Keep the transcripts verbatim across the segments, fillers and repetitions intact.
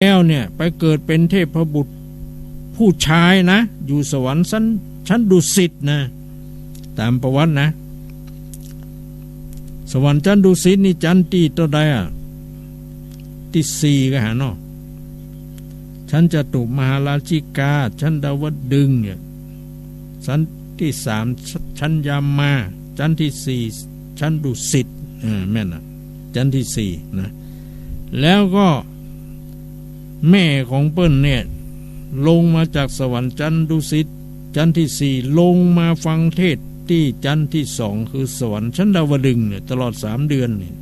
แล้วเนี่ย ไปเกิดเป๋นเทพบุตรผู้ชายนะ อยู่สวรรค์ชั้น ชั้นดุสิตนะ ต๋ามประวัตินะ สวรรค์ชั้นดุสิตนี่ชั้นตี้เต้าใดอะ ตี้สี่ก่อหาเนาะ ชั้นจตุมหาราชิกา ชั้นดาวดึงส์เนี่ย ชั้นตี้สาม ช- ชั้นยามา ชั้นตี้สี่ ชั้นดุสิต เออ แม่นน่ะ ชั้นตี้สี่นะ แล้วก็แม่ของเปิ้นเนี่ย ลงมาจากสวรรค์ชั้นดุสิต ชั้นตี้สี่ ลงมาฟังเทศน์ตี้ชั้นตี้สอง คือสวรรค์ชั้นดาวดึงส์เนี่ย ตลอดสามเดือนเนี่ย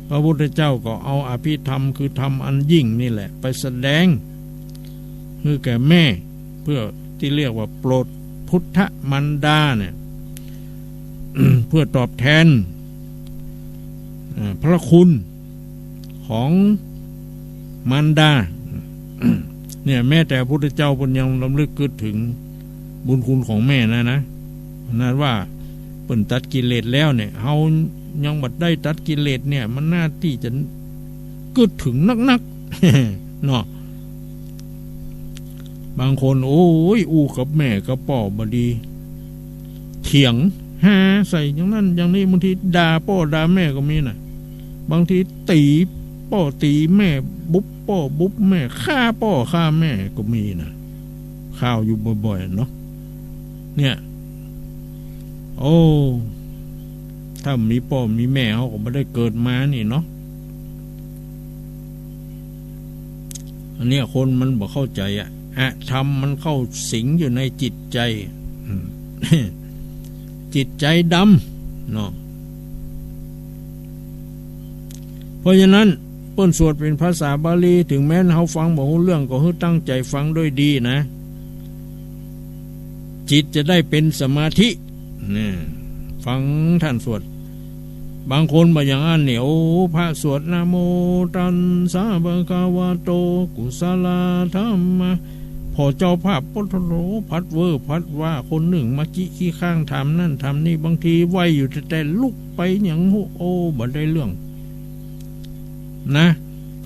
พระพุทธเจ้าก็เอาอภิธรรม คือธรรมอันยิ่งนี่แหละ ไปแสดงหื้อแก่แม่ เพื่อตี้เรียกว่าโปรดพุทธมารดาเนี่ย เพื่อตอบแทน เอ่อ พระคุณของมารดา เนี่ย แม้แต่พระพุทธเจ้าเปิ้นยังรำลึกกึ๊ดเถิงบุญคุณของแม่นะ นะ ขนาดว่าเปิ้นตัดกิเลสแล้วเนี่ย เฮายังบ่ได้ตัดกิเลสเนี่ย มันน่าตี้จะกึ๊ดเถิงนักๆ เนาะ บางคน โอ้ย อู้กับแม่กับป้อบ่ดี เถียงฮาใส่อย่างนั้นอย่างนี้ บางทีด่าป้อด่าแม่ก็มีน่ะ บางทีตี๋ป้อตี๋แม่ บุบป้อบุบแม่ ฆ่าป้อฆ่าแม่ก็มีน่ะ ข่าวอยู่บ่อยๆ เนาะ เนี่ย โอ้ ถ้ามีป้อมีแม่ เฮาก็บ่ได้เกิดมานี่เนาะ อันเนี้ยคนมันบ่เข้าใจ๋อะ อธรรมมันเข้าสิงอยู่ในจิตใจ๋ อืม จิตใจ๋ดำเนาะ เพราะฉะนั้นเปิ้นสวดเป๋นภาษาบาลี ถึงแม้เฮาฟังบ่ฮู้เรื่อง ก็หื้อตั้งใจ๋ฟังด้วยดีนะ จิตจะได้เป๋นสมาธิ เนี่ย ฟังต้านสวด บางคนบ่อย่างอั้นเนี่ย โอ้ พระสวดนะโมตัสสะภะคะวะโต กุสะลาธัมมา ผ่อเจ้าภาพ โป๊ะโถ ผัดเว่อผัดว่า คนนึ่งมาจิขี้ข้าง ถามนั่นถามนี่ บางทีไหว้อยู่แต๊ๆ ลุกไปหยังฮู้ โอ้ บ่ได้เรื่อง นะ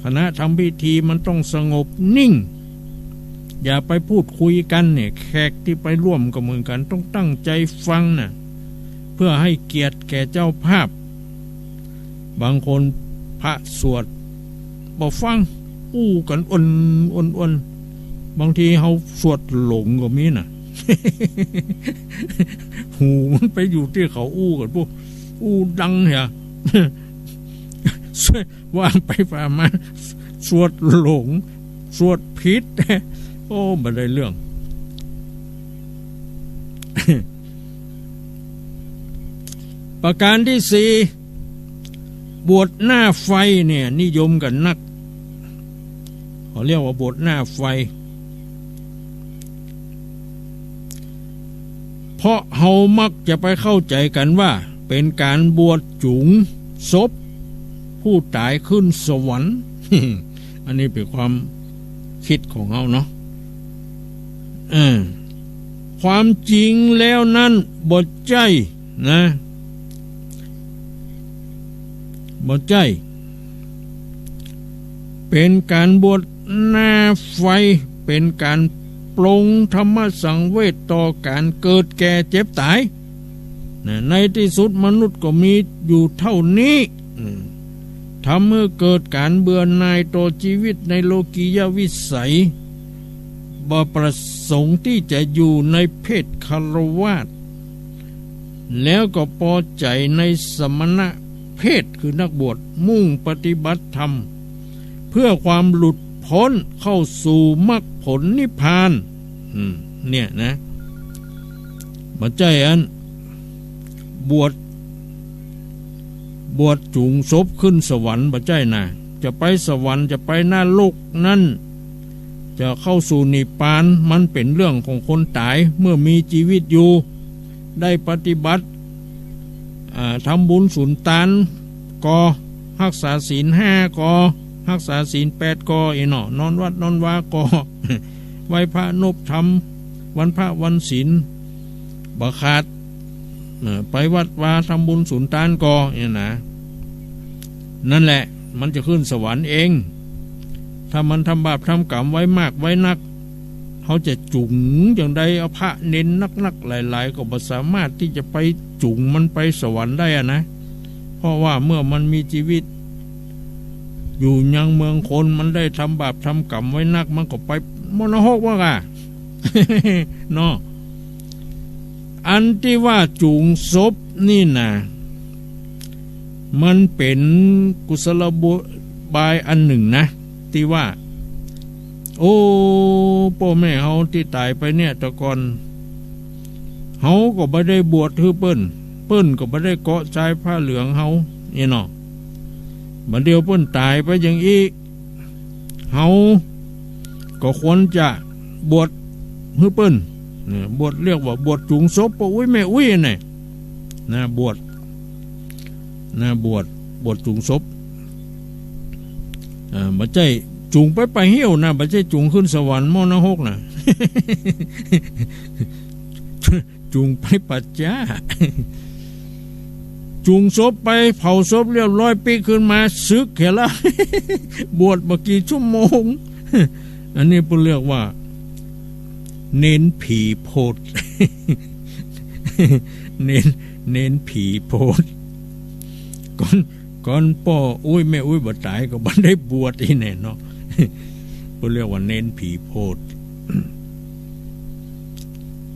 ขณะทำพิธีมันต้องสงบนิ่ง อย่าไปพูดคุยกันเนี่ย แขกตี้ไปร่วมก็เหมือนกั๋น ต้องตั้งใจ๋ฟังน่ะ เพื่อให้เกียรติแก่เจ้าภาพ บางคนพระสวดบ่ฟัง อู้กั๋นอ่อนๆ บางทีเฮาสวดหลงก็มีน่ะ หูมันไปอยู่ตี้เขาอู้กั๋น พวกอู้ดังเหีย ว่าไปว่ามา สวดหลง สวดผิด โอ้ บ่ได้เรื่อง ประการตี้สี่ บวชหน้าไฟเนี่ย นิยมกั๋นนัก เขาเรียกว่าบวชหน้าไฟ เพราะเฮามักจะไปเข้าใจ๋กั๋นว่า เป๋นก๋านบวชจูงศพผู้ต๋ายขึ้นสวรรค์ อันนี้เป๋นความกึ๊ดของเฮาเนาะ เออ ความจริงแล้วนั้นบ่ใจ้นะ บ่ใจ้ เป๋นก๋านบวชหน้าไฟ เป๋นก๋านปลงธรรมสังเวชต่อก๋านเกิดแก่เจ็บต๋าย นะ ในตี้สุดมนุษย์ก็มีอยู่เต้านี้ อืม ทำหื้อเกิดก๋านเบื่อหน่ายต่อจีวิตในโลกียวิสัย บ่ประสงค์ตี้จะอยู่ในเพศฆราวาส แล้วก็ปอใจ๋ในสมณเพศ คือนักบวช มุ่งปฏิบัติธรรม เพื่อความหลุดพ้นเข้าสู่มรรคผลนิพพาน อืม เนี่ยนะ บ่ใจ้อัน บวช บวชจูงศพขึ้นสวรรค์ บ่ใจ้นะ จะไปสวรรค์ จะไปนรกนั้น จะเข้าสู่นิพพาน มันเป๋นเรื่องของคนต๋าย เมื่อมีจีวิตอยู่ ได้ปฏิบัติ อ่า ทำบุญสุนตานก่อ ฮักษาศีลห้าก่อ ฮักษาศีลแปดก่อ อี้เนาะ นอนวัดนอนวาก่อ ไหว้พระนบธรรม วันพระวันศีล บ่ขาด เอ่อ ไปวัดวาทำบุญสุนตานก่อ เนี่ยนะ นั่นแหละ มันจะขึ้นสวรรค์เอง ถ้ามันทำบาปทำก๋รรมไว้มากไว้นัก เฮาจะจุงจั่งใด เอาพระเณรนักๆ หลายๆ ก็บ่สามารถตี้จะไปจุงมันไปสวรรค์ได้อะนะ เพราะว่าเมื่อมันมีจีวิตอยู่ยังเมืองคน มันได้ทำบาปทำก๋รรมไว้นัก มันก็ไปมรณะหกว่าก่ะ เนาะ อันตี้ว่าจุงศพนี่นะ มันเป๋นกุศโลบายอันนึ่งนะ ตี้ว่า โอ้ ป้อแม่เฮาตี้ต๋ายไปเนี่ย แต่ก่อน เฮาก็บ่ได้บวชหื้อเปิ้น เปิ้นก็บ่ได้เกาะจายผ้าเหลืองเฮา นี่เนาะ บ่าเดี่ยวเปิ้นต๋ายไปอย่างอี้ เฮาก็ควรจะบวชหื้อเปิ้น เนี่ย บวชเรียกว่าบวชจุงศพป้ออุ๊ยแม่อุ๊ยเนี่ย นะ บวช นะ บวช บวชจุงศพ อ่า บ่ใจ้จุงไปป่าเฮี้ยวนะ บ่ใจ้จุงขึ้นสวรรค์มรณะหกนะ จุงไปป่าจ๊า จุงศพไปเผาศพเรียบร้อย ปิ๊กขึ้นมา สึกเหียละ บวชบ่กี่ชั่วโมง อันนี้เปิ้นเรียกว่า เณรผีโพด เณร เณรผีโพด ก่อน ก่อนป้ออุ๊ยแม่อุ๊ยบ่ต๋ายก็บ่ได้บวชอี้แน่เนาะ เปิ้นเรียกว่าเณรผีโพด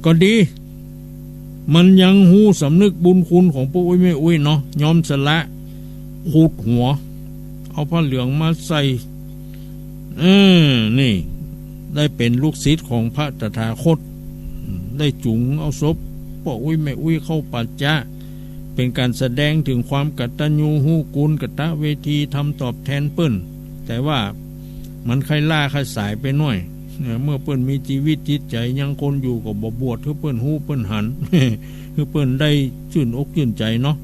ก็ดี มันยังฮู้สำนึกบุญคุณของป้ออุ๊ยแม่อุ๊ยเนาะ ยอมสละขูดหัว เอาผ้าเหลืองมาใส่ เออ นี่ ได้เป๋นลูกศิษย์ของพระตถาคต ได้จุงเอาศพป้ออุ๊ยแม่อุ๊ยเข้าป่าจ๊า เป๋นก๋านแสดงเถิงความกตัญญูฮู้คุณ กตเวที ทำตอบแตนเปิ้น แต่ว่ามันใค่ล้าใค่สายไปหน้อย เออ เมื่อเปิ้นมีจีวิตจิตใจ๋ยังคนอยู่ก็บ่บวชหื้อเปิ้นฮู้เปิ้นหัน หื้อเปิ้นได้จื้นอกจื้นใจ๋เนาะ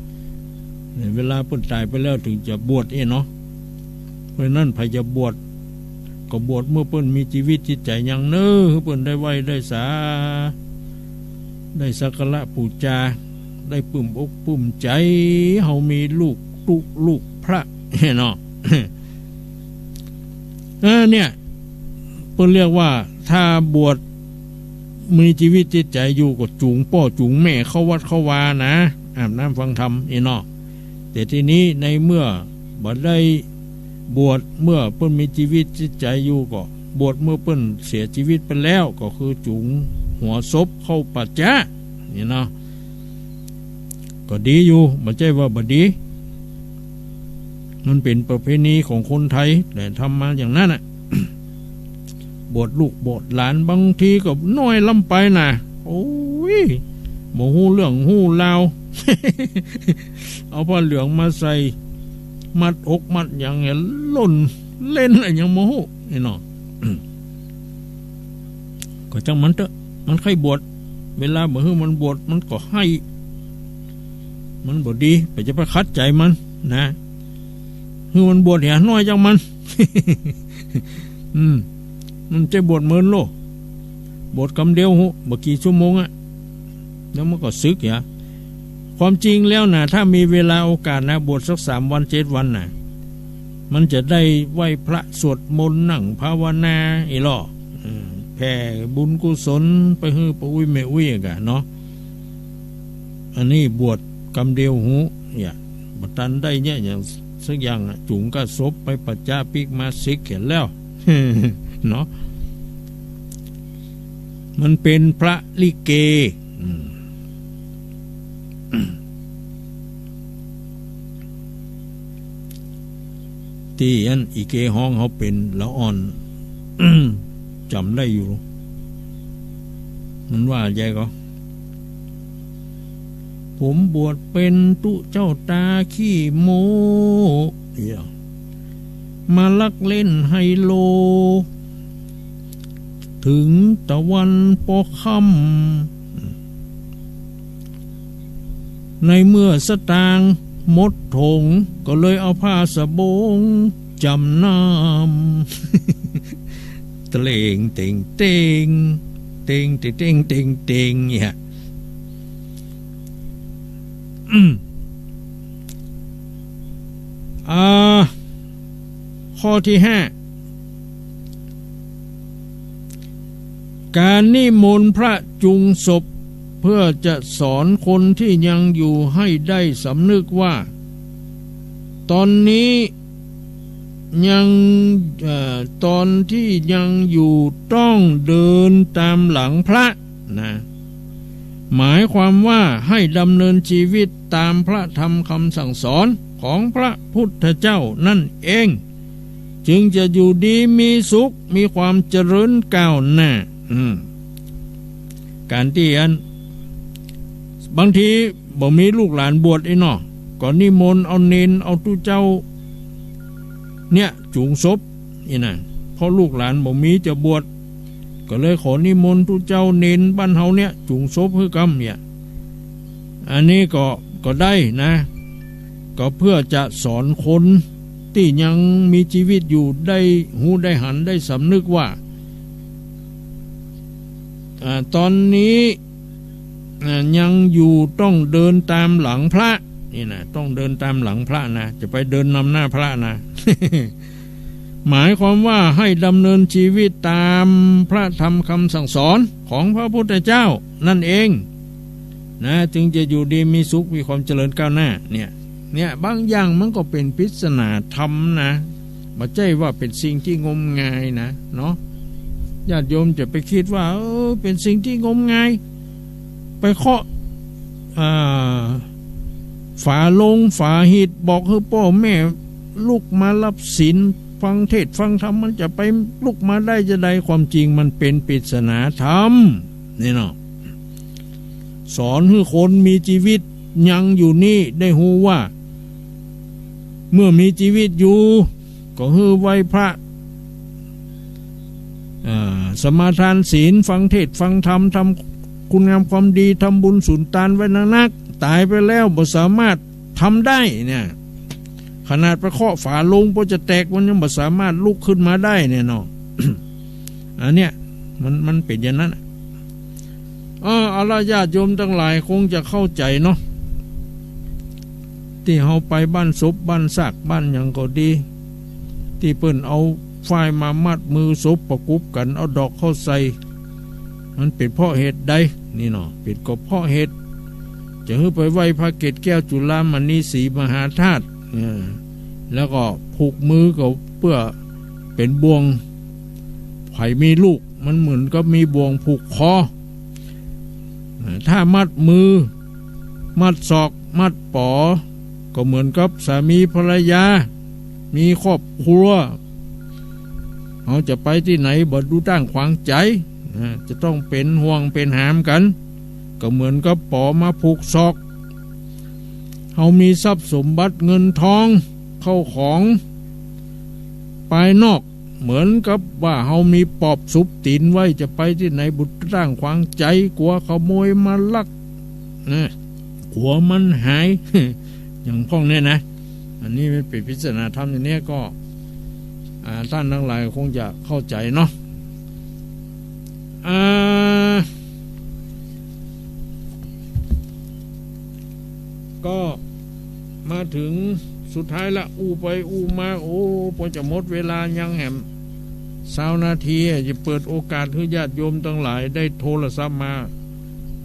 เนี่ย เวลาเปิ้นต๋ายไปแล้วเถิงจะบวชเองเนาะ เพราะฉะนั้นใผจะบวชก็บวชเมื่อเปิ้นมีจีวิตจิตใจ๋ยังเน้อ หื้อเปิ้นได้ไหว้ได้สา ได้สักการะปู๋จา ได้ปลื้มอกปลื้มใจ๋ เฮามีลูกตุ๊ลูกพระเนาะ เออ เนี่ย เปิ้นเรียกว่าถ้าบวชมีจีวิตจิตใจ๋อยู่ก็จุงป้อจุงแม่เข้าวัดเข้าวานะ อาบน้ำฟังธรรมอี้เนาะ แต่ทีนี้ในเมื่อบ่ได้บวชเมื่อเปิ้นมีจีวิตจิตใจ๋อยู่ ก็บวชเมื่อเปิ้นเสียจีวิตไปแล้ว ก็คือจุงหัวศพเข้าป่าจ๊า นี่เนาะ ก็ดีอยู่ บ่ใจ้ว่าบ่ดี มันเป๋นประเพณีของคนไทย แต่ทำมาอย่างนั้นน่ะ บวชลูกบวชหลาน บางทีก็น้อยล้ำไปน่ะ โอ้ย บ่ฮู้เรื่องฮู้ราว เอาผ้าเหลืองมาใส่ มัดอกมัดหยังเนี่ย ล่นเล่นอะไรยังบ่ฮู้ ไอ้หนอ ก็จ้างมันเต๊อะ มันใค่บวช เวลาบ่หื้อมันบวช มันก็ไห้ มันบ่ดี ไปจะไปขัดใจ๋มันนะ หื้อมันบวชเหียน้อยจ้างมัน อืม มันจะบวชเมินโล บวชกำเดียวหู บ่กี่ชั่วโมงอะ แล้วมันก็สึกเหีย ความจริงแล้วนะ ถ้ามีเวลาโอกาสนะ บวชสักสามวันเจ็ดวันนะ มันจะได้ไหว้พระสวดมนต์ นั่งภาวนา อีหล่อ เออ แผ่บุญกุศลไปหื้อป้ออุ๊ยแม่อุ๊ยกะเนาะ อันนี้บวชกำเดียวหู เนี่ย บ่ตันได้เนี่ย อย่างสักอย่างอะ จุงก้าศพไปป่าจ๊าปิ๊กมา สึกเหียแล้ว เนาะ มันเป๋นพระลิเก อืม ตี้อันอีเกฮ้องเฮาเป๋นละอ่อน จ๋ำได้อยู่ มันว่าใหญ่ก็ ผมบวชเป๋นตุ๊เจ้าต๋าขี้โม้ เหีย มาลักเล่นไฮโล เถิงตะวันปอค่ำ ในเมื่อสตางค์หมดถง ก็เลยเอาผ้าสบงจ๋ำนำ เตร่งเต่งเต่ง เต่งเต่งเต่งเต่งเต่ง เนี่ย อืม อ่า ข้อตี้ห้า การนิมนต์พระจุงศพ เพื่อจะสอนคนที่ยังอยู่ให้ได้สำนึกว่า ตอนนี้ยัง เอ่อ ตอนที่ยังอยู่ต้องเดินตามหลังพระนะ หมายความว่าให้ดำเนินชีวิตตามพระธรรมคำสั่งสอนของพระพุทธเจ้านั่นเอง จึงจะอยู่ดีมีสุข มีความเจริญก้าวหน้า อืม การตี้อัน บางทีบ่มีลูกหลานบวชอี้เนาะ ก็นิมนต์เอาเณรเอาตุ๊เจ้า เนี่ย จุงศพอี้นะ เพราะลูกหลานบ่มีจะบวช ก็เลยขอนิมนต์ตุ๊เจ้าเณรบ้านเฮาเนี่ย จุงศพหื้อกำเนี่ย อันนี้ก็ ก็ได้นะ ก็เพื่อจะสอนคนตี้ยังมีชีวิตอยู่ได้ฮู้ได้หันได้สำนึกว่า อ่า ตอนนี้ อ่า ยังอยู่ต้องเดินตามหลังพระ นี่นะ ต้องเดินตามหลังพระนะ จะไปเดินนำหน้าพระนะ หมายความว่าให้ดำเนินชีวิตตามพระธรรมคำสั่งสอนของพระพุทธเจ้านั่นเองนะ จึงจะอยู่ดีมีสุข มีความเจริญก้าวหน้า เนี่ย เนี่ย บางอย่างมันก็เป๋นปริศนาธรรมนะ บ่ใจ้ว่าเป๋นสิ่งตี้งมงายนะ เนาะ ญาติโยมจะไปกึ๊ดว่า เออ เป๋นสิ่งตี้งมงาย ไปเคาะ อ่า ฝาโลงฝาหีบ บอกหื้อป้อแม่ลุกมารับศีล ฟังเทศน์ฟังธรรม มันจะไปลุกมาได้จาใด ความจริงมันเป๋นปริศนาธรรม นี่เนาะ สอนหื้อคนมีชีวิตยังอยู่นี้ได้ฮู้ว่า เมื่อมีชีวิตอยู่ ก็หื้อไหว้พระ อ่า สมาทานศีล ฟังเทศน์ฟังธรรม ทำคุณงามความดี ทำบุญสุนตานไว้นักๆ ต๋ายไปแล้วบ่สามารถทำได้เนี่ย ขนาดไปเคาะฝาโลงป้อจะแตก มันยังบ่สามารถลุกขึ้นมาได้เนี่ยเนาะ อันเนี้ย มัน มันเป๋นอย่างนั้นอะ เออ เอาละ ญาติโยมตังหลายคงจะเข้าใจ๋เนาะ ตี้เฮาไปบ้านศพบ้านซากบ้านหยังก็ดี ตี้เปิ้นเอาฝ้ายมามัดมือศพประกุบกั๋น เอาดอกเข้าใส่ มันเป๋นเพราะเหตุใด นี่เนาะ เป๋นก็เพราะเหตุ จะหื้อไปไหว้พระเกศแก้วจุฬามณีสีมหาธาตุ เออ แล้วก็ผูกมือก็เปื้อเป๋นบ่วง ใผมีลูก มันเหมือนกับมีบ่วงผูกคอ ถ้ามัดมือ มัดศอก มัดป๋อ ก็เหมือนกับสามีภรรยา มีครอบครัว เฮาจะไปตี้ไหนบ่ดูต้างขวางใจ๋ อ่า จะต้องเป๋นห่วงเป๋นหามกั๋น ก็เหมือนกับป๋อมาผูกศอก เฮามีทรัพย์สมบัติเงินทอง เข้าของ ภายนอก เหมือนกับว่าเฮามีปอบสุบตี๋นไว้ จะไปตี้ไหนบ่ดูต้างขวางใจ๋ กั๋วขโมยมาลัก นะ กั๋วมันหาย อย่างพ่องเนี่ยนะ อันนี้มันเป๋นปริศนาธรรมอย่างเนี้ยก็ อ่า ต้านตังหลายคงจะเข้าใจ๋เนาะ อ่า ก็มาเถิงสุดท้ายละ อู้ไปอู้มา โอ้ ปอจะหมดเวลายังแหม ซาวนาทีอะ จะเปิดโอกาสหื้อญาติโยมตังหลายได้โทรศัพท์มา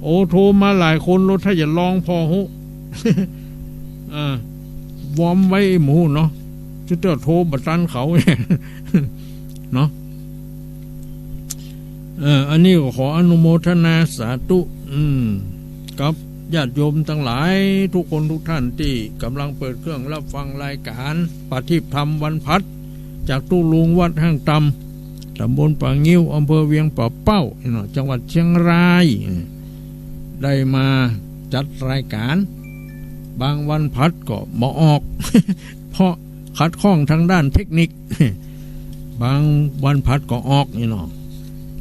โอ้ โทรมาหลายคนโลด ถ้าจะลองผ่อฮู้ อ่า วอร์มไว้หมู่เนาะ จะเตื้อโทรบ่ตันเขา เนาะ เออ อันนี้ก็ขออนุโมทนาสาธุ อืม กับญาติโยมตังหลายทุกคนทุกท่านตี้ก่ำลังเปิดเครื่องฮับฟังรายก๋านประทีปธรรมวันพหัส จากตุ๊ลุงวัดห้างต่ำ ต๋ำบลป่างิ้ว อำเภอเวียงป่าเป้า นี่เนาะ จังหวัดเชียงราย ได้มาจัดรายก๋าน บางวันพหัสก็บ่ออก เพราะขัดข้องตางด้านเทคนิค บางวันพหัสก็ออกนี่เนาะ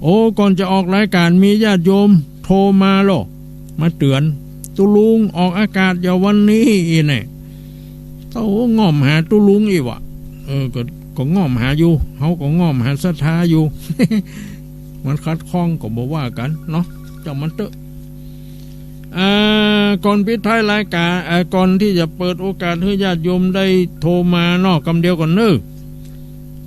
โอ้ ก่อนจะออกรายก๋านมีญาติโยมโทรมาโลด มาเตื๋อน ตุ๊ลุงออกอากาศอย่าวันนี้อี้แน่ เต้าง่อมหาตุ๊ลุงอี้วะ เออ ก็ ก็ง่อมหาอยู่ เฮาก็ง่อมหาศรัทธาอยู่ มันขัดข้องก็บ่ว่ากั๋นเนาะ จ้างมันเต๊อะ อ่า ก่อนปิดท้ายรายก๋าน อ่า ก่อนตี้จะเปิดโอกาสหื้อญาติโยมได้โทรมาเนาะ กำเดียวก่อนเน้อ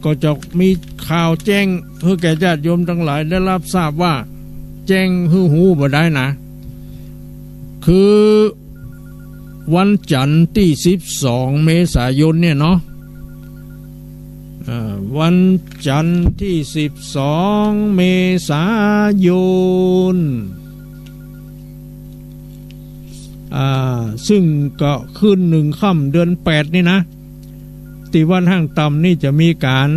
ก็จะมีข่าวแจ้งหื้อแก่ญาติโยมตังหลายได้รับทราบว่า แจ้งหื้อฮู้บ่ได้นะ คือวันจันทร์ตี้สิบสองเมษายนเนี่ยเนาะ เอ่อ วันจันทร์ตี้สิบสองเมษายน อ่า ซึ่งก็คืนหนึ่งค่ำเดือนแปดนี่นะ ตี้วัดห้างต่ำนี่จะมีก๋าน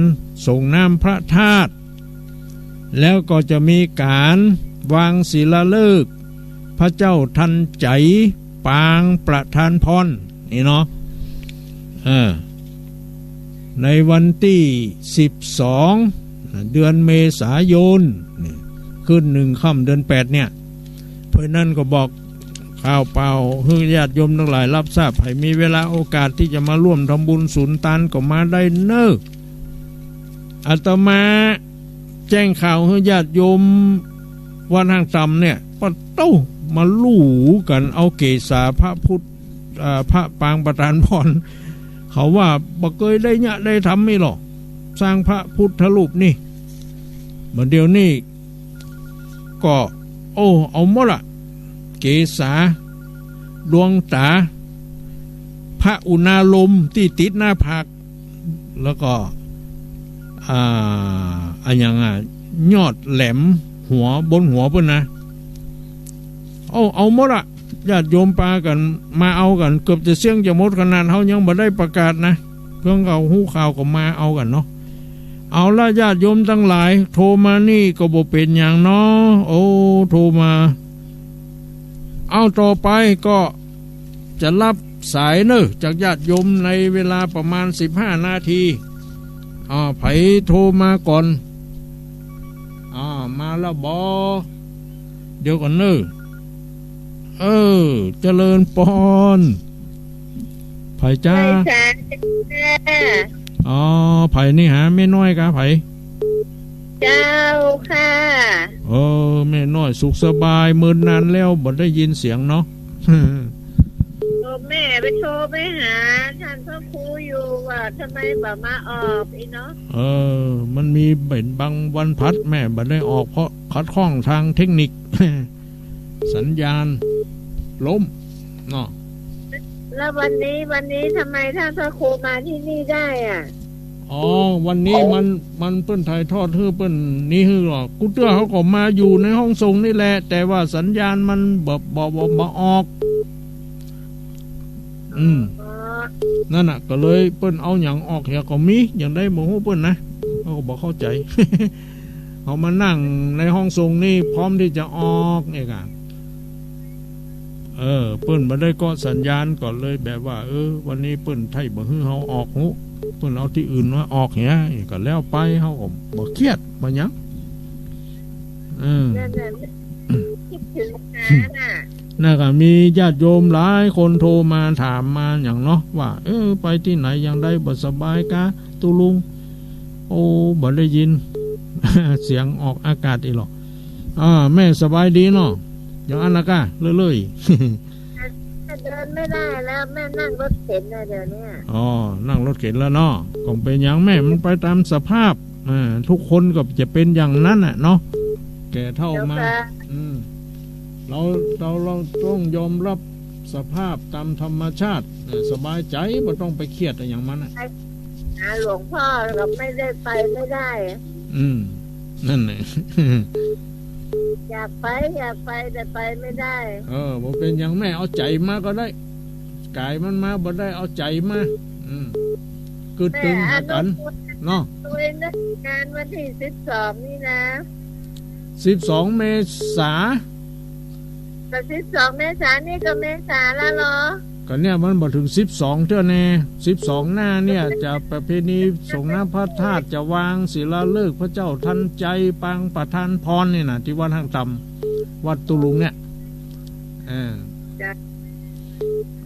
สรงน้ำพระธาตุ แล้วก็จะมีก๋านวางศิลาฤกษ์พระเจ้าทันใจ๋ปางประทานพรนี่เนาะ เออ ในวันตี้สิบสองเดือนเมษายน นี่ คืนหนึ่งค่ำเดือนแปดเนี่ย เพราะนั้นก็บอกข่าวเป่าหื้อญาติโยมตังหลายรับทราบ ใผมีเวลาโอกาสตี้จะมาร่วมทำบุญสุนตานก็มาได้เน่อ อาตมาแจ้งข่าวหื้อญาติโยมวัดห้างต่ำเนี่ย ปะโต้ มาลู่กั๋นเอาเกศาพระพุทธ อ่า พระปางประทานพร เขาว่าบ่เกยได้เยียะได้ทำนี่หรอก สร้างพระพุทธรูปนี่ บ่าเดี่ยวนี้ก็ โอ้ เอาหมดละ เกศา ดวงต๋า พระอุณาโลมตี้ติดหน้าผาก แล้วก็ อ่า อะหยังอะ ยอดแหลมหัว บนหัวเปิ้นนะ โอ้ เอาหมดละ ญาติโยมปากั๋นมาเอากั๋น เกือบจะเสี้ยงจะหมดขนาด เฮายังบ่ได้ประกาศนะ เพิ่งเอาฮู้ข่าวก็มาเอากั๋นเนาะ เอาละ ญาติโยมตังหลาย โทรมานี่ก็บ่เป๋นหยังเนาะ โอ้ โทรมา เอา ต่อไปก็จะรับสายเน่อ จากญาติโยมในเวลาประมาณสิบห้านาที อ่า ใผโทรมาก่อน อ่า มาละบ่ เดี๋ยวก่อนเน่อ เออ เจริญปอน ใผจ๊ะ ใผจ๊ะ อ๋อ ใผนี่ฮะ แม่น้อยกา ใผ เจ้าค่ะ เออ แม่น้อยสุขสบาย เมินนานแล้วบ่ได้ยินเสียงเนาะ โอ้ แม่ไปโทรไปหาท่านพระครูอยู่ว่าทำไมบ่มาออกอีเนาะ เออ มันมีเป๋นบางวันพัดแม่บ่ได้ออก เพราะขัดข้องทางเทคนิค สัญญาณล้มเนาะ แล้ววันนี้ วันนี้ทำไมท่านพระครูมาที่นี่ได้อะ อ๋อ วันนี้มัน มันเปิ้นถ่ายทอดหื้อเปิ้นนี่หื้อหรอก กูเตื้อเขาก็มาอยู่ในห้องส่งนี่แหละ แต่ว่าสัญญาณมันบ่ บ่ บ่ บ่ออก อืม อ๋อ นั่นน่ะ ก็เลยเปิ้นเอาหยังออกเหียก็มี หยังใดบ่ฮู้เปิ้นนะ เขาก็บ่เข้าใจ๋ เขามานั่งในห้องส่งนี่พร้อมตี้จะออกเนี่ยกะ เออ เปิ้นบ่ได้เกาะสัญญาณก็เลยแบบว่า เออ วันนี้เปิ้นไถ่บ่หื้อเฮาออกฮู้ เปิ้นเอาตี้อื่นมาออกเหีย ก็แล้วไป เฮาก็บ่เคียดบ่หยัง เออ นั่นน่ะ คิดถึงหาน่ะ น่ะก็มีญาติโยมหลายคนโทรมาถามมาหยังเนาะ ว่า เออ ไปตี้ไหนหยังใดบ่สบายกา ตุ๊ลุง โอ้ บ่ได้ยิน เสียงออกอากาศอีกหรอก อ่า แม่สบายดีเนาะ อย่างอั้นละกา เรื่อยๆ เดินไม่ได้แล้ว แม่นั่งรถเข็นเลยเดี๋ยวเนี้ย อ๋อ นั่งรถเข็นแล้วเนาะ ก็บ่เป๋นหยังแม่ มันไปต๋ามสภาพ อ่า ทุกคนก็จะเป๋นอย่างนั้นน่ะเนาะ แก่เฒ่ามา เจ้าค่ะ อืม เรา เรา เราต้องยอมรับสภาพต๋ามธรรมชาติ เออ สบายใจ๋ บ่ต้องไปเคียดอะหยังมันน่ะ หาหลวงพ่อก็ไม่ได้ไปไม่ได้ อืม นั่นแหละ อยากไป อยากไป แต่ไปไม่ได้ เออ บ่เป๋นหยังแม่ เอาใจ๋มาก็ได้ ก๋ายมันมาบ่ได้ เอาใจ๋มา อืม กึ๊ดตึงหากั๋น แม่อนุโมทนา เนาะ ด้วยนะ งานวันตี้สิบสองนี่นะ สิบสองเมษา แต่สิบสองเมษานี่ก็เมษาแล้วเหรอ ก็เนี่ยมันบ่เถิงสิบสองเตื้อแน่ สิบสองหน้าเนี่ยจะประเพณีสรงน้ำพระธาตุ จะวางศิลาฤกษ์พระเจ้าทันใจ๋ปางประทานพรนี่น่ะ ตี้วัดห้างต่ำ วัดตุ๊ลุงเนี่ย เออ จ้ะ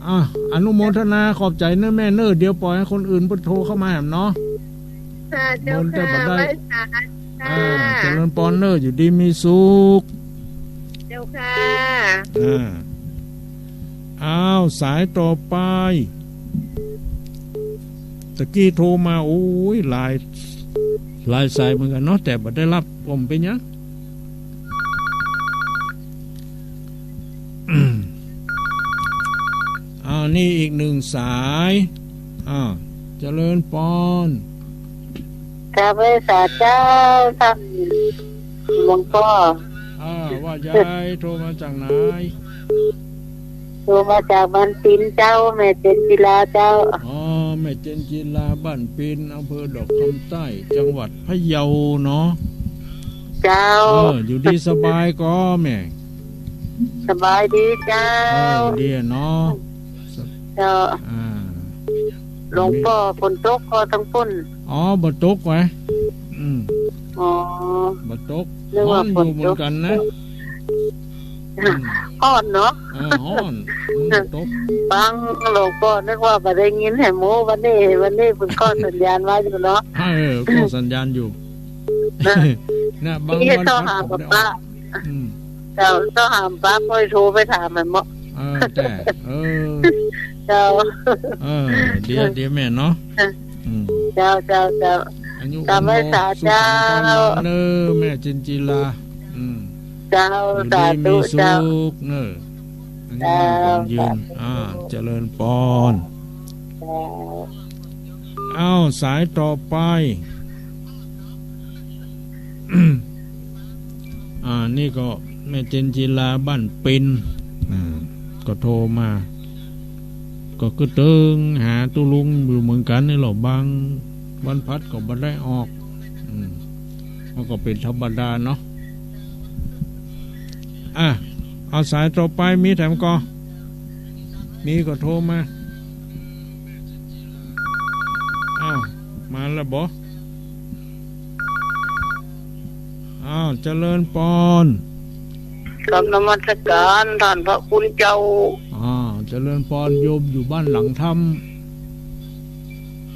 อ่ะ อนุโมทนาขอบใจ๋เน่อแม่เน่อ เดี๋ยวปล่อยหื้อคนอื่นเปิ้นโทรเข้ามาแหมเนาะ ค่ะ เจ้าค่ะ บ่ได้ ไหว้สา อ่า ค่ะ เจริญปอนเน่อ อยู่ดีมีสุข เจ้าค่ะ อ่า อ้าว สายต่อไป ตะกี้โทรมา โอ้ย หลาย หลายสายเหมือนกั๋นเนาะ แต่บ่ได้ฮับ บ่เป๋นหยัง อ้าว นี่อีกนึ่งสาย อ้าว เจริญปอน กราบไหว้สาเจ้า ต้านหลวงป้อ อ้าว ว่าใย โทรมาจากไหน โทรมาจากบ้านปินเจ้า แม่เจนจิลาเจ้า อ๋อ แม่เจนจิลา บ้านปิน อำเภอดอกคำใต้ จังหวัดพะเยาเนาะ เจ้า เออ อยู่ดีสบายก่อแม่ สบายดีเจ้า เออ ดีเนาะ เจ้า อ่า หลวงป้อ ฝนตกก่อตังปุ้น อ๋อ บ่ตกหวา อืม อ๋อ บ่ตก นึกว่า ฮ้อนอยู่เหมือนกั๋นนะ ฮ้อนเนาะ เออ ฮ้อน มันบ่ตก ฟังหลวงป้อนึกว่าบ่ได้ยินแหม วันนี้ วันนี้เปิ้นเข้าสัญญาณไว้อยู่เนาะ เออ เข้าสัญญาณอยู่ นะ เนี่ย บางวันพัดก็บ่ได้ออก อืม เจ้า เจ้าหามปะ ค่อยโทรไปถามมันเนาะ เออ แต่ เออ เจ้า เออ เดี๋ยว เดี๋ยวแม่เนาะ อืม เจ้า เจ้า เจ้า อายุ กราบไหว้สาเจ้า สุขสันต์วันเน่อแม่เจนจิลา อืม เจ้า อยู่ดีมีสุขเน่อ สาธุเจ้า อายุมั่นขวัญยืน เจ้า อ่า เจริญปอน เจ้า อ้าว สายต่อไป อ่า นี่ก็แม่เจนจิลาบ้านปิน อ่า ก็โทรมา ก็กึ๊ดเติงหาตุ๊ลุงอยู่เหมือนกั๋นนี่แหละ บางวันพัดก็บ่ได้ออก อืม มันก็เป๋นธรรมดาเนาะ อ่ะ เอาสายต่อไป มีแถมก่อ มีก็โทรมา อ้าว มาแล้วบ่ อ้าว เจริญปอน กราบนมัสก๋านต้านพระคุณเจ้า อ้าว เจริญปอน โยมอยู่บ้านหลังถ้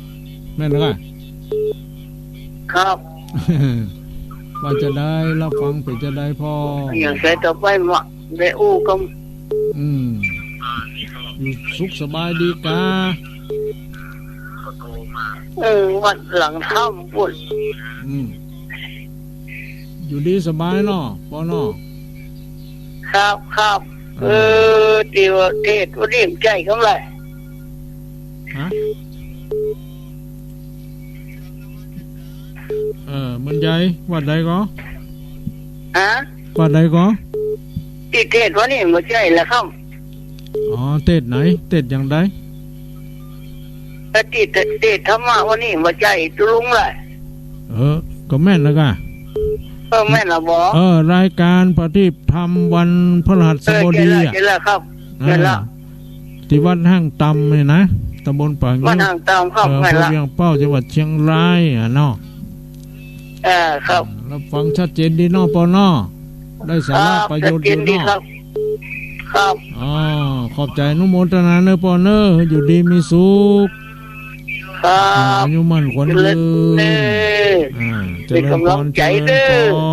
ำ แม่นก่ะ ครับ ว่าจะใด ฮับฟังเป๋นจะใดพ่อ อย่างสายต่อไปมา ได้อู้กำ อืม อยู่สุขสบายดีกา เออ วัดหลังถ้ำปุ้น อืม อยู่ดีสบายเนาะ ปอเนาะ ครับ ครับ เออ เออ ตี้ว่าเทศน์วันนี้บ่ใจ้กำไร ฮะ เออ มันใหญ่ วัดใดก่อ ฮะ วัดใดก่อ ตี้เทศน์วันนี้บ่ใจ้ละครับ อ๋อ เทศน์ไหน เทศน์อย่างใด เออ ตี้เทศน์ธรรมะวันนี้บ่ใจ้ตุ๊ลุงละ เออ ก็แม่นแล้วก่ะ เออ แม่นละบ่ เออ รายการประทีปธรรมวันพฤหัสบดี เออ ใจ้ละ อ่ะ ใจ้ละครับ อ่า ใจ้ละ ตี้วัดห้างตำนี่นะ ตำบลป่างิ้ว วัดห้างตำครับ เออ แม่นละ อำเภอเวียงเป้า จังหวัดเชียงรายอ่ะเนาะ เออ ครับ ฮับฟังชัดเจนดีเนาะปอเนาะ ได้สาระประโยชน์อยู่เนาะ ครับ ชัดเจนดีครับ ครับ อ๋อ ขอบใจ๋ อนุโมทนาเน่อปอเน่อ อยู่ดีมีสุข ครับ อายุมั่นขวัญยืน เจริญเน่อ อ่า เป๋นก๋ำลังใจ๋เน่อ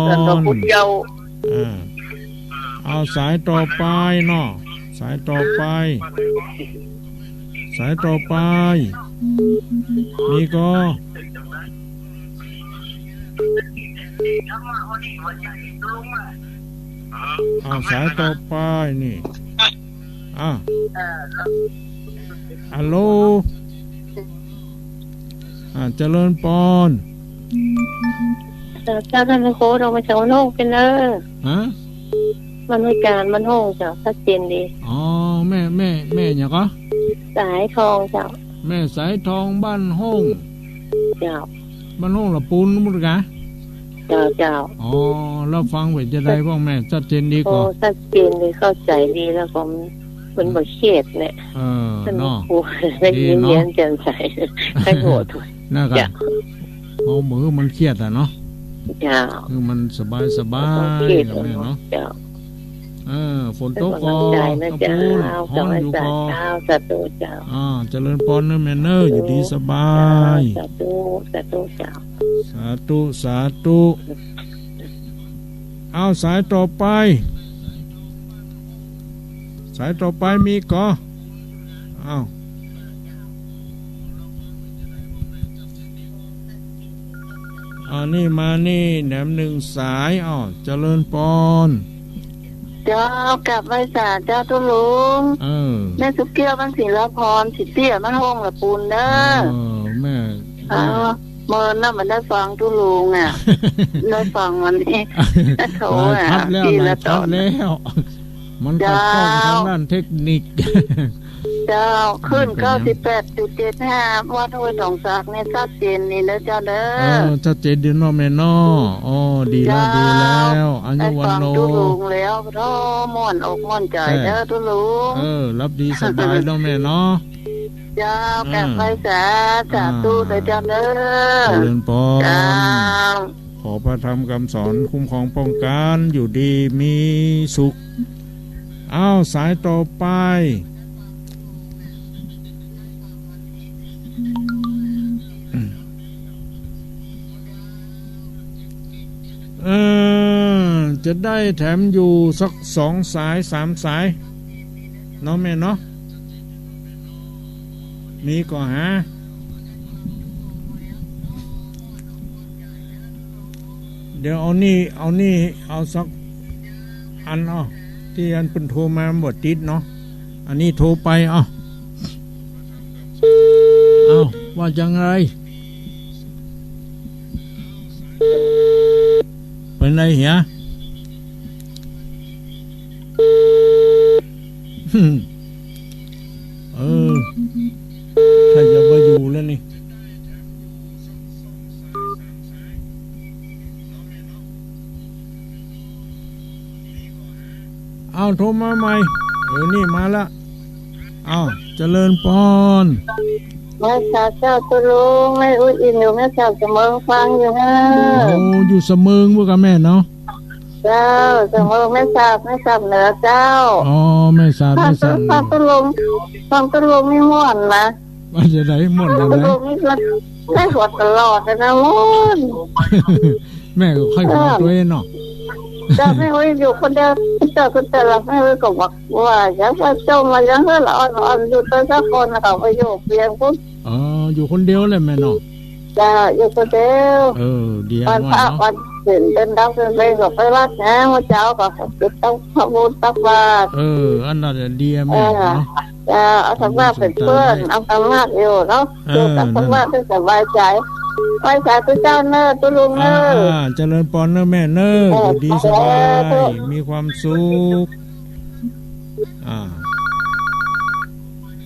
เป๋นก๋ำลังใจ๋เน่อ ต้านพระคุณเจ้า อ่า เอาสายต่อไปเนาะ สายต่อไป สายต่อไป มีก่อ อ้าว สายต่อไปนี่ อ่ะ ฮัลโหล อ่า เจริญปอน เจ้า เจ้า ต้านพระครู โทรมาจากบ้านโฮ่งเป๋นเน่อ ฮะ บ้านห้วยจาน บ้านโฮ่งเจ้า ชัดเจนดี อ๋อ แม่ แม่ แม่หยังก่อ สายทองเจ้า แม่สายทองบ้านโฮ่ง เจ้า บ้านโฮ่งละปูนมุดกะ เจ้า เจ้า อ๋อ ฮับฟังเป๋นจะใดพ่องแม่ ชัดเจนดีก่อ โอ้ ชัดเจนดี เข้าใจ๋ดี แล้วก็มันบ่เครียดเนี่ย เออ ต้านพระครู เนาะ ได้ยิน ดีเนาะ แย้มแจ่มใส ใครโหด นั่นกะ เจ้า เอามือมันเครียดอะเนาะ เจ้า คือมันสบายสบาย บ่เครียด กับแม่เนาะ เจ้า เออ ฝนตกก่อ เป๋นก๋ำลังใจ๋เน่อเจ้า ตะปูน ฮ้อนอยู่ก่อ เจ้า สาธุเจ้า อ่า เจริญปอนเน่อแม่เน่อ อยู่ดีสบาย สาธุ สาธุเจ้า สาธุ สาธุ เอาสายต่อไป สายต่อไปมีก่อ เอา อันนี้มานี่แหนมหนึ่งสาย อ้าว เจริญปอน เจ้า กราบไหว้สาเจ้าตุ๊ลุง เออ แม่สุเกี้ยวบ้านศิลาพร สิเตี้ยบ้านห้องละปูนเด้อ เออ แม่ เออ เมินนะ มันได้ฟังตุ๊ลุงอะ ได้ฟังวันนี้ โทร หลาย อะ ทัดแล้ว ที หลา ละ ย ต ทั อ ด น แล้ว มันขัดข้อง เจ้า ทางด้านเทคนิค เจ้า ขึ้น อืม เก้าสิบแปดจุดเจ็ดห้า วัดห้วยสองสักเนี่ยชัดเจนนี่นะเจ้าเด้อ เออ ชัดเจนดีเนาะแม่เนาะ อ๋อ ดีแล้ว เจ้า ดีแล้ว อายุวัณโณ ได้ฟังตุ๊ลุงแล้ว โอ้ ม่วนอกม่วนใจ๋ เออ เด้อตุ๊ลุง เออ หลับดีสบายเนาะแม่เนาะ เจ้า เออ กราบไหว้สา สาธุ อ่า เด้อเจ้าเด้อ เจริญปอน เจ้า ขอพระธรรมคำสอนคุ้มครองป้องกัน อยู่ดีมีสุข อ้าว สายต่อไป เออ จะได้แถมอยู่สักสองสาย สามสาย เนาะแม่เนาะ มีก็หา เดี๋ยวเอานี่ เอานี่ เอาสักอัน เอา ตี้อันเปิ้นโทรมามันบ่ติดเนาะ อันนี้โทรไป เอา เอา ว่าจังไร เป๋นไรเหีย เออ ถ้าจะบ่อยู่แล้วนี่ เอา โทรมาใหม่ เออ นี่มาละ เอา เจริญปอน ไหว้สาเจ้าตุ๊ลุง แม่อุ๊ยอินอยู่แม่สอดเสมิงฟังอยู่นะ โอ้ อยู่เสมิงพุ้นก่อแม่เนาะ เจ้า เสมิงแม่สอด แม่สอดเหนือเจ้า อ๋อ แม่สอด ฟังตุ๊ แม่สอด ฟังตุ๊ลุง ฟังตุ๊ลุงนี่ม่วนนะ ว่าจะได้ม่วนจังใด ตุ๊ลุงนี่ก็ได้หัวตลอดเลยนะ ม่วน แม่ก็ค่อยหัวตวยเนาะ เจ้า แม่อุ๊ยอยู่คนเดียว เจ้าคนเดียว แม่อุ๊ยก็บอกว่า อย่าไปจมมา อย่าเฮ้อละอ่อนละอ่อน อยู่ตวยสักคนนะ เขาไปอยู่เปียงพุ้น อ๋อ อยู่คนเดียวเลยแม่เนาะ เจ้า อยู่คนเดียว เออ ดี วันพระ ว่าเนาะ วันศีล เต้นดอกเต้นเพลงก็ไปวัดนะ เมื่อเช้าก็ไปตักทำบุญตักบาตร เออ อันนั้นดีแม่เนาะ เออ เจ้า เอาธรรมะเป็นเพื่อน เอาธรรมะอยู่เนาะ เออ อยู่กับธรรมะ นั่น จะสบายใจ๋ ไหว้สาธุเจ้าเน้อ ตุ๊ลุงเน้อ อ่า เจริญปอนเน้อแม่เน้อ เออ อยู่ดีสบาย สาธุ มีความสุข อ่า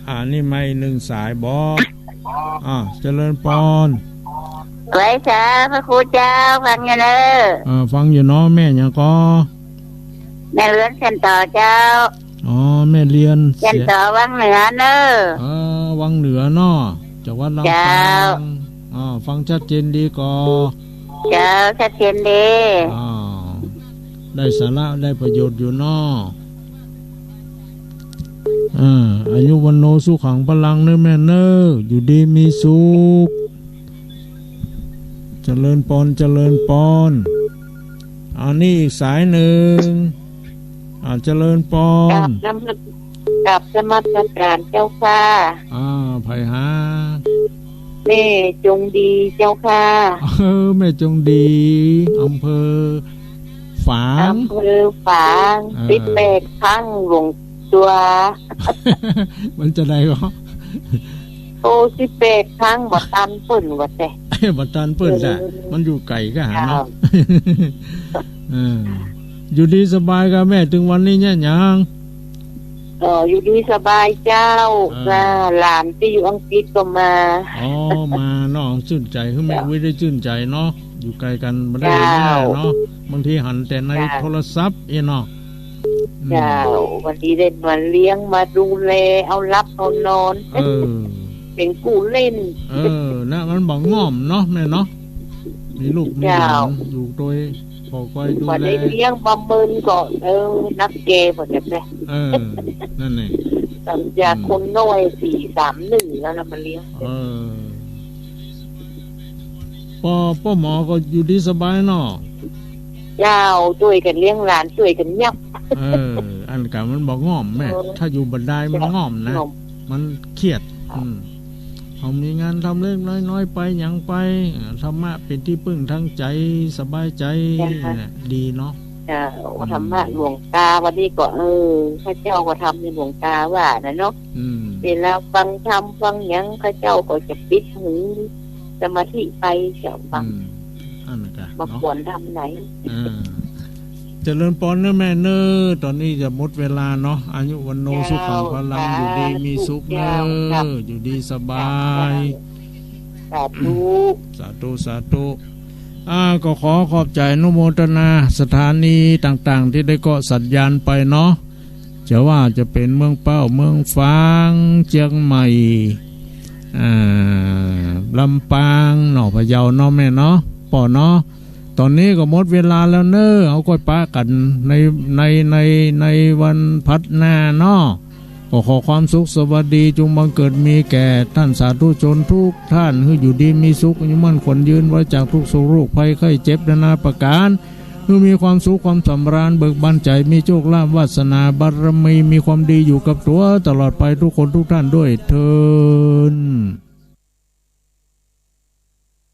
อ่า นี่มาอีกหนึ่งสายบ่ อ่า เจริญปอน ไหว้สาพระครูเจ้า ฟังอยู่เน้อ อ่า ฟังอยู่เนาะ แม่หยังก่อ แม่เรือนเสียนต่อเจ้า อ๋อ แม่เรือน เสียนต่อวังเหนือเน้อ เออ วังเหนือเนาะ จากวัดลำปาง เจ้า อ่า ฟังชัดเจนดีก่อ เจ้า ชัดเจนดี อ่า ได้สาระ ได้ประโยชน์อยู่เนาะ อ่า อายุวัณโณสุขังพลังเน้อแม่เน้อ อยู่ดีมีสุข เจริญปอน เจริญปอน อันนี้อีกสายหนึ่ง อ่า เจริญปอน กราบนมัส กราบนมัสการเจ้าค่ะ อ่า ใผฮะ แม่จงดีเจ้าค่ะ เออ แม่จงดี อำเภอฝาง อำเภอฝาง เออ สิบแปดครั้งหลวงตัว มันจะได้ก็ โอ้ สิบแปดครั้งบ่ตันเปิ้นว่าแต่ บ่ตันเปิ้นแหละ เออ มันอยู่ไก๋กั๋นเนาะ เจ้า เออ อยู่ดีสบายก่อแม่ ตึงวันนี้เนี่ยหยัง เออ อยู่ดีสบายเจ้า เออ จ้า หลานตี้อยู่อังกฤษก็มา อ๋อ มาเนาะ จื้นใจ๋ หื้อแม่อุ๊ยได้จื้นใจ๋เนาะ อยู่ไก๋กั๋นบ่ได้เห็นหน้าเนาะ เจ้า บางทีหันแต่ใน เจ้า โทรศัพท์เองเนาะ อืม เจ้า วันนี้ได้มาเลี้ยง มาดูแล เอาหลับเอานอน เออ เป๋นกู้เล่น เออ นะ มันบ่ง่อมเนาะแม่เนาะ มีลูกมีหลาน เจ้า อยู่โตย ปอก้อยดูแล บ่ได้เลี้ยงบ่เมินก็ เออ นักแก่บ่ได้แหละ เออ นั่นแหละ หลังจาก อืม คนน้อย สี่สามหนึ่ง แล้วนะ มาเลี้ยง เออ ป้อ ป้อหมอก็อยู่ดีสบายเนาะ เจ้า จ้วยกั๋นเลี้ยงหลาน จ้วยกั๋นยับ เออ อันกะมันบ่ง่อมแม่ เออ ถ้าอยู่บ่ดายมันง่อมนะ ง่อม มันเครียด อืม เอามีงานทำเล็กๆ น้อยๆ ไปหยังไป อ่า ธรรมะเป๋นตี้เปิ้งตางใจ๋ สบายใจ๋ เจ้า น่ะ ดีเนาะ เจ้า อืม ธรรมะหลวงตาวันนี้ก็ เออ ข้าเจ้าก็ทำในหลวงตาว่าน่ะเนาะ อืม เวลาฟังธรรมฟังหยัง ข้าเจ้าก็จะปิดหูสมาธิไป เจ้า ฟัง อืม อันนั้นกะ บ่ เนาะ ควรทำไหน อ่า เจริญปอนเน้อแม่เน้อ ต๋อนนี้จะหมดเวลาเนาะ อายุวัณโณ เจ้า สุขัง พลัง ค่ะ อยู่ดีมีสุขเน้อ สาธุเจ้า ครับ อยู่ดีสบาย สาธุ สาธุ สาธุ อ่า ก็ขอขอบใจ๋อนุโมทนาสถานีต่างๆ ตี้ได้เกาะสัญญาณไปเนาะ จะว่าจะเป๋นเมืองเป้า เมืองฝาง เจียงใหม่ อ่า ลำปางเนาะ พะเยาเนาะแม่เนาะ ป้อเนาะ ต๋อนนี้ก็หมดเวลาแล้วเน้อ เอาก้อยปะกั๋นใน ใน ใน ในวันพัดหน้าเนาะ ก็ขอความสุขสวัสดีจงบังเกิดมีแก่ต้านสาธุชนกู้ต้าน หื้ออยู่ดีมีสุข อายุมั่นขวัญยืน ปราศจากทุกข์โศกโรคภัยไข้เจ็บนานาประก๋าน หื้อมีความสุขความสำราญเบิกบานใจ๋ มีโชคลาภวาสนาบารมี มีความดีอยู่กับตั๋วตลอดไปกู้คนกู้ต้านด้วยเทอญ